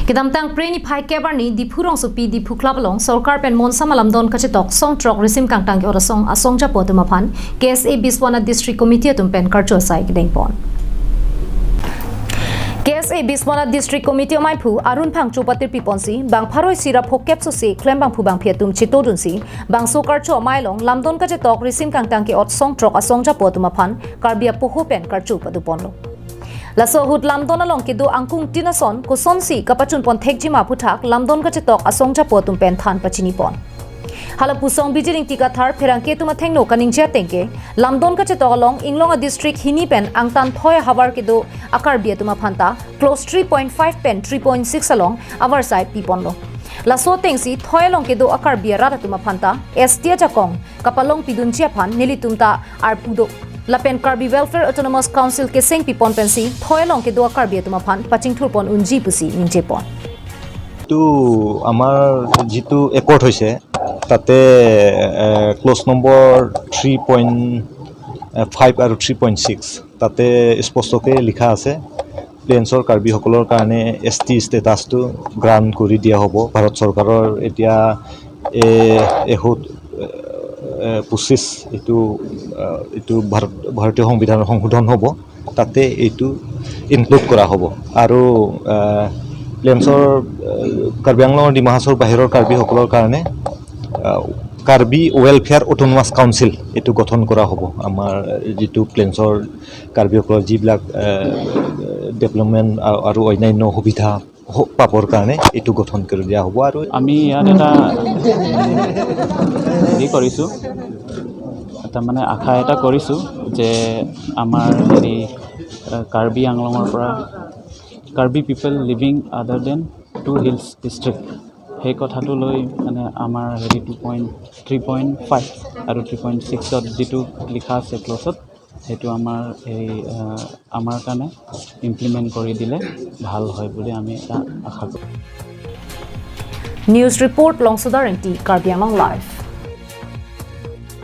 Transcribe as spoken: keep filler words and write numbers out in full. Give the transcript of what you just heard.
Kedamtang Phre niphai kep arni Diphu rongsopi Diphu Club along sorkar pen monsam alamdon kachetok song throk risim kangtang ke-ot asong asong japo atum aphan K S A Biswanath District Committee atum pen karcho asai kedengpon. K S A Biswanath District Committee amaiphu Arun Phangcho patirpi ponsi bang pharo isi ra phokep sose klembangphu bangphi atum chetodunsi bangso karcho amei along lamdon kachetok risim kangtang ke-ot song throk asong japo atum aphan Karbi apoho pen karcho paduponlo. Laso ahut lamdon along kedo angkung tin ason kosonsi kapachunpon thekjima aphuthak lamdon kachetok asong japo atum pen than pachinipon. Hala pusong Bijir Ingti Kathar pherangke atum athengno kaningje ateng ke lamdon kachetok along Inglong a-district hini pen angtan thoi ahavar kedo a-Karbi atum aphanta clause three point five pen three point six along avarsai piponlo. Laso atengsi thoi along kedo a-Karbi arat atum aphanta S T ajakong kapalongpidunji aphan nelitum ta arpu do. Lapen Karbi Welfare Autonomous Council keseng pipon pensi thoi along kedo a-Karbi atum aphan pachingthurpon unji pusi ningjepon. এইটো আমাৰ যিটো accord হৈছে তাতে clause number three point five আৰু three point six তাতে স্পষ্টকৈ লিখা আছে প্লেইনছৰ কাৰ্বিসকলৰ কাৰণে এছ টি ষ্টেটাছটো গ্ৰাণ্ট কৰি দিয়া হ'ব। ভাৰত চৰকাৰৰ এতিয়া এ এসোত পঁচিছ এইটো এইটো ভাৰত ভাৰতীয় সংবিধানৰ সংশোধন হ'ব, তাতে এইটো ইনক্লুড কৰা হ'ব। আৰু প্লেইনছৰ কাৰ্বি আংলঙৰ ডিমা হাছাওৰ বাহিৰৰ কাৰ্বিসকলৰ কাৰণে কাৰ্বি ৱেলফেয়াৰ অট'নমাছ কাউন্সিল এইটো গঠন কৰা হ'ব। আমাৰ যিটো প্লেইনছৰ কাৰ্বিসকলৰ যিবিলাক ডেভেলপমেণ্ট আৰু অন্যান্য সুবিধা পাবৰ কাৰণে এইটো গঠন কৰি দিয়া হ'ব। আৰু আমি ইয়াত এটা হেৰি কৰিছোঁ, এটা মানে আশা এটা কৰিছোঁ যে আমাৰ হেৰি কাৰ্বি আংলঙৰ পৰা Karbi people living other than two hills district সেই কথাটো লৈ মানে আমাৰ হেৰি two point three point five আৰু থ্ৰী পইণ্ট ছিক্সত যিটো লিখা আছে ক্লজত সেইটো আমাৰ এই আমাৰ কাৰণে ইমপ্লিমেণ্ট কৰি দিলে ভাল হয় বুলি আমি এটা আশা কৰোঁ। News report, Longsodar Ingti, Karbi Anglong Live.